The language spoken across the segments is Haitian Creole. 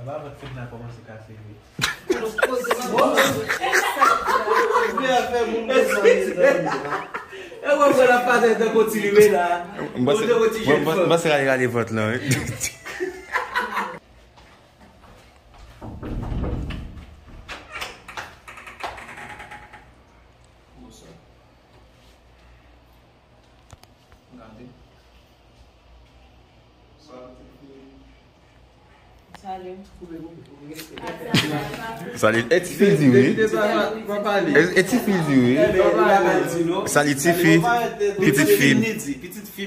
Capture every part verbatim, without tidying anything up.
Ba vant fèt la kòmanse kase vre. Fè, fè moun bezwen, mezanmi. E wè, wè, la pa tèt kontinye la. M panse, m panse rale, rale vant lan, wi. Gade. Salut. Salut. E tifi di wi. E, e tifi di wi. Salut tifi. Pitit fi. Pitit fi.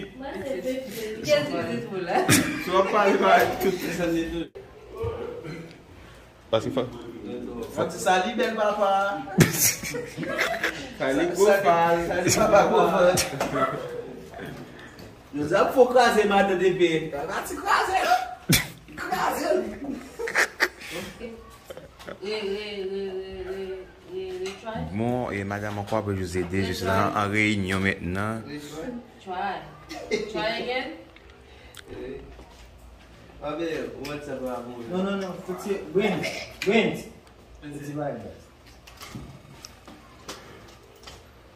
Paske fò. Fò ti sali bèl papa. Sali gwo fal. Sali papa gwo fal. Jodi a fò kraze madan de pe. Pati kraze l. Kraze l. Bon, e madanm ankò apre Jose de jis la an reyinyon mentnan. Try. Try again. Abe, ou wè sa pa bon. Non, non, non, fouti, Brent, Brent. Fouti bagay.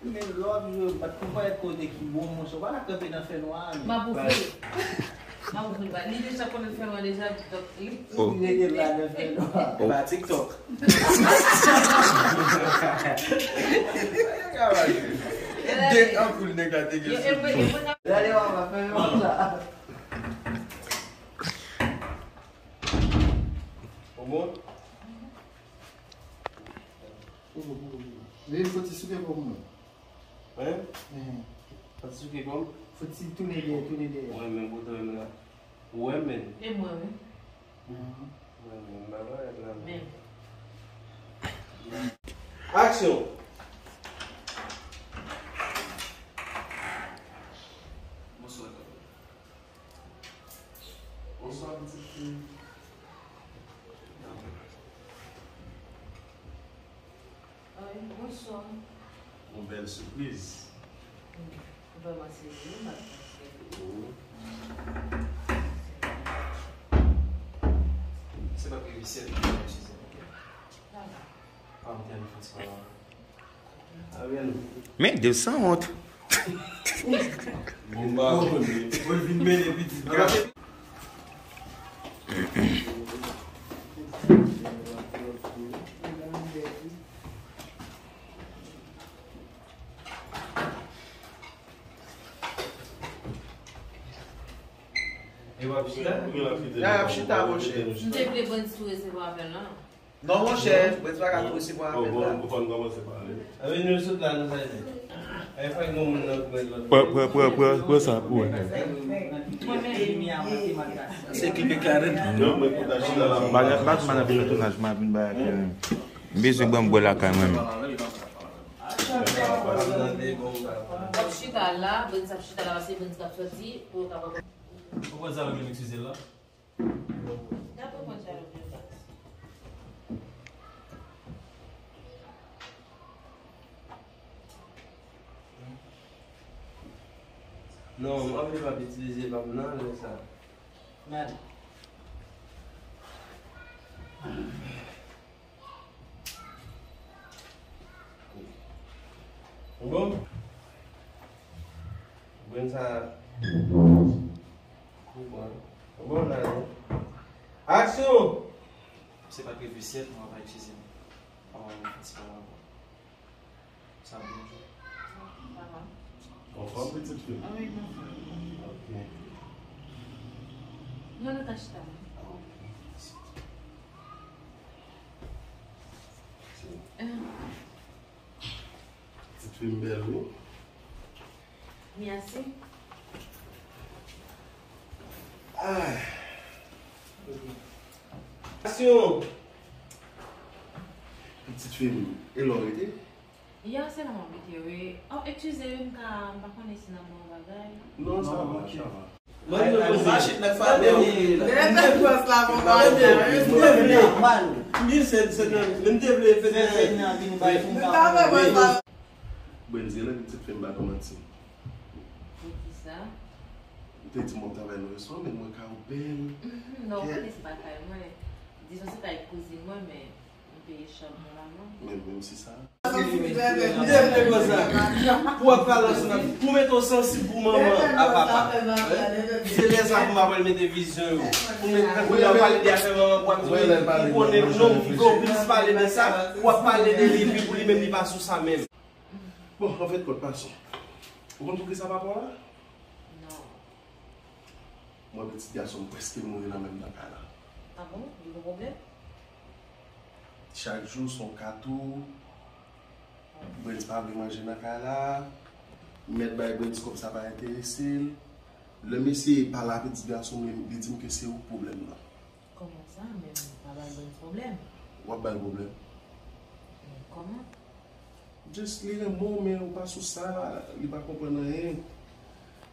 Men lè w ap jwe, w pa t konn kote ki bon, monchè, w pa ka kanpe nan fènwa a, men. M ap ouvri l. M ap ouvri l ba. Li deja konnen fènwa deja, donk li. Li rete la nan fènwa. E pa TikTok. Gen anpil nèg la te gen sou. Gade w ap fè yon sa. Ou bon? Ou bon, ou bon, ou bon. Veye fò ti souke kò m non. Hein? Hein. Fò ti souke kò m? Fò ti tounen dèyè, tounen dèyè. Mwen menm, kote w menm la. Ou wè menm? E mwen, wi. Mhm. Mwen menm, m pa parèt la. Menm. Aksyon! Bonswa, tonton. Bonswa, pitit fi. Ay, bonswa. Yon bèl sipriz. Ou vrèman serye, wi, m ap serye. Mhm. Se pa ke Vicent ki ap chèche, ok? Pa la. Pa antre nan fòs pa la. Men, de sanwont. E w ap chita? Ya, y ap chita, monchè. M te vle Brens tou resevwa apèl lan. Non, monchè, Brens pa ka tou resevwa apèl la. Bon, bon, bon, nou kòmanse pale. Anben, nou sot la, nou sa di. E fè yon moun nan gwen lòt. Pran, pran, pran, pran, pran sa pou wè. Se klipe klaren. Non, mwen konn ta chita la. Bagay, Batman nan bezwen tounaj, m ap vin bay ak li. M bezwen bwè, m bwè lakay mwen menm. W ap chita la, Brens ap chita la, paske Brens ap soti, pou yo kapab. Ou konn sa yo vin eskize l la? Gade w konn sa yo vin eskize. Non, m ap vin p ap itilize p ap nan lè sa. Gade. Bon. Bon sa. Bon. Bon la. Aksyon. Se pa ke Vicent, mwen pa itilize. Sa bon. Anfòm, pitit fi? Wi, m anfòm. Ok. Non, nou ka chita. Ok. Pitit fi m bèl, wi. Mèsi. Ah. Aksyon! Pitit fi m, e lè w rete? Ya, se la m abite, wi. Oh, eskize, wi, m ka, m pa konnen si nan bon bagay. Non, sa va, sa va. Mwen, mwen, mwen, machin nan fè de. M te vle, m te vle, m te vle fè de. Bon, di lè pitit fi m pa ka manti. Poukisa? M te di m ap travay nan restoran, men mwen ka ou bèl. Non, ou konnen se pa kay mwen. Dizon se pa ek kouzin mwen, men m peye chal mwen lavan. Men menm si sa. Pou w ap pale ansanm, pou mete w sansib pou manman a papa. Se lè sa pou m ap mete vizyon yo. Pou mete, pou w ap pale de afè manman pou w ap di, ou konnen non, m vle w plis pale de sa, pou w ap pale de li, epi pou li menm li pa sou sa menm. Bon, anfèt, kot pason. Ou konn poukisa papa w la? Non. Mwen, pitit gason m prèske mouri nan menm nan kay la. Ah bon? Li gen pwoblèm? Chak jou, se yon katou. Brens pa vle manje nan kay la. Mèt bay Brens kòb sa pa enterese l. Lè m eseye pale a pitit gason m, li di m ke se ou k pwoblèm nan. Kòman sa, men m pa bay Brens pwoblèm? W ap bay pwoblèm. Men kòman? Just li renmen w, men ou pa sou sa, li pa konprann anyen.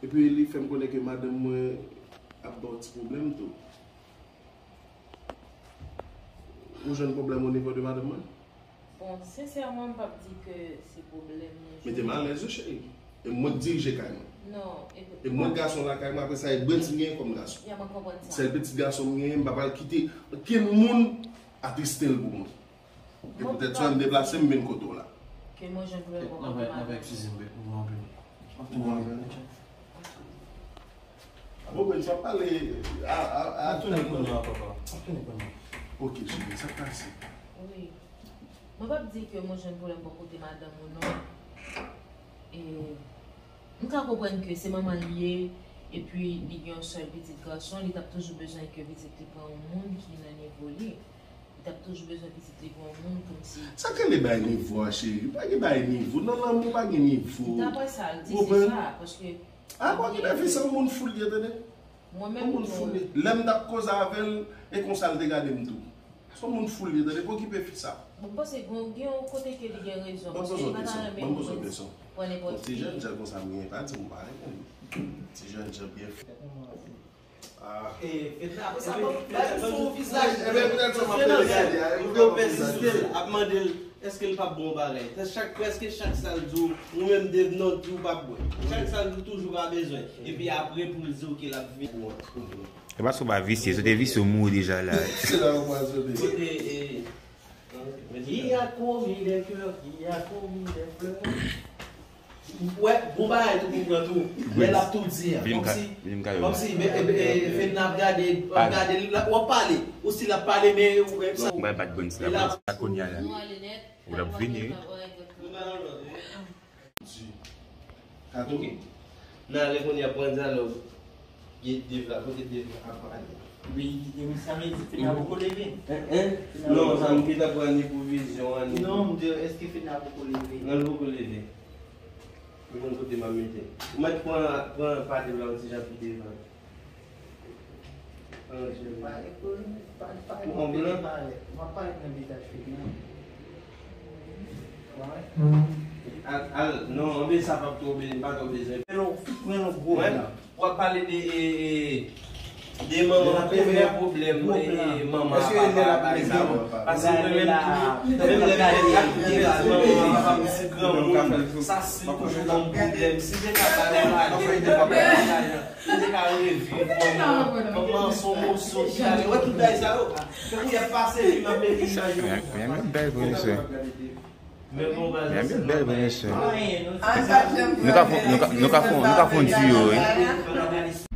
Epi li fè m konnen ke madanm mwen ap ba w ti pwoblèm tou. Ou jwenn pwoblèm o nivo de madanm mwen? Bon, sensèman, m p ap di ke se pwoblèm mwen jwenn. Mete m alèz wi, cheri. E mwen k dirije kay mwen. Non, e E mwen gason lakay mwen, apre sa, e Brens m genyen kòm gason. Ya, mwen konprann sa. Sèl pitit gason m genyen, m pa pral kite okenn moun atriste l pou mwen. E poutèt sa, m deplase, m vin kote w la. Ke mwen jwenn pwoblèm pou konprann. Eskize m, mwen anpil. Bon, Brens, w ap pale a, a, a, Ap tounen kounye a, papa. Ap tounen kounye a. Ok, cheri, sa k pase? Wi. Mwen p ap di ke mwen jwenn pwoblèm bò kote madanm ou non. E, m ka konprann ke se manman l ye, epi li gen yon sèl pitit gason, li t ap toujou bezwen ke pitit li pran yon moun ki nan nivo li. Li t ap toujou bezwen pitit li pran yon moun kòmsi. Sa k rele bay nivo a, cheri? Pa gen bay nivo. Nan lanmou pa gen nivo. Daprè sa l di, se sa, paske. A, pa gen fi sa, yon moun fou l ye, tande? Mwen Yon menm moun fou l ye. Lè m t ap koze avè l, e konsa l te gade m tou. Se yon moun fou l ye, tande? Pa okipe fi sa. Bon, m panse gen gen yon kote ke li gen rezon, Ban m paske poze li w pa ta kesyon. renmen Ban m poze w pran kesyon. Pran nenpòt Yon ti ki. Jèn jan konsa m gen, pa di m pa renmen l. Ti Jèn jan byen fèt. Ah. E, e apre sa, ban m, ban m sou vizaj. Ebyen, poutèt sa, m ap pede gade a, ou pèsiste l, ap mande l, èske l p ap bon bagay. Chak, prèske chak sa l di w, ou menm de non, di w p ap bwè. Chak sa l di w, toujou pa bezwen. Epi apre, pou l di w ke l ap vin. E paske w pa visye, si w te visye, w mouri deja la. Se la w pwazone. Kote, e, Il y a commis des cœurs, il y a commis des fleurs. Ou wè, bon bagay tou pou pran tou. Lè l ap tou di a. Kòmsi, kòmsi, men, e, e, Fedna ap gade, ap gade, w ap pale. Ou si l ap pale, men, ou, e, sa. Mwen bat Brens la, Brens la kounye a la. Ou l ap vini, wi. Kato. Nan lè kounye a pran dyalòg. Gen Dave la, kote Dave la ap pale. Wi, e wi, sa vle di Fedna poko leve. Non, sa m gentan pran ni pou vizyon an, ni. Non, m di, èske Fedna poko leve? Non, l poko leve. Ou konn kote m ap mete. Ou mèt pran, pran pale la yon ti jan pi devan. An, je. Pa, pa, pa, Ou konprann? Pa, pa nan vizaj Fedna. Al, al, non, anben sa p ap twò be-, m pa twò bezwen. Pran yon gwo plan. W ap pale de, e, e, de manman pou gen pwoblèm, e, manman a papa, pa egzanp. Paske mwen menm tou, menm lè m fè kalkile, manman a papa m se granmoun, sa si toujou ban m pwoblèm. Si te ka bay yon bagay, te ka bay yon bagay, si te ka reviv manman, manman se yon moso ki ale. Wè tout bagay sa yo. Tankou y ap pase li, m ap mete imaj yo. Miami bèl pou misye. Men bon bagay. Miami bèl pou misye. Anyen, nou Nou ka fon, nou ka, nou ka fon, nou ka fon duo, wi.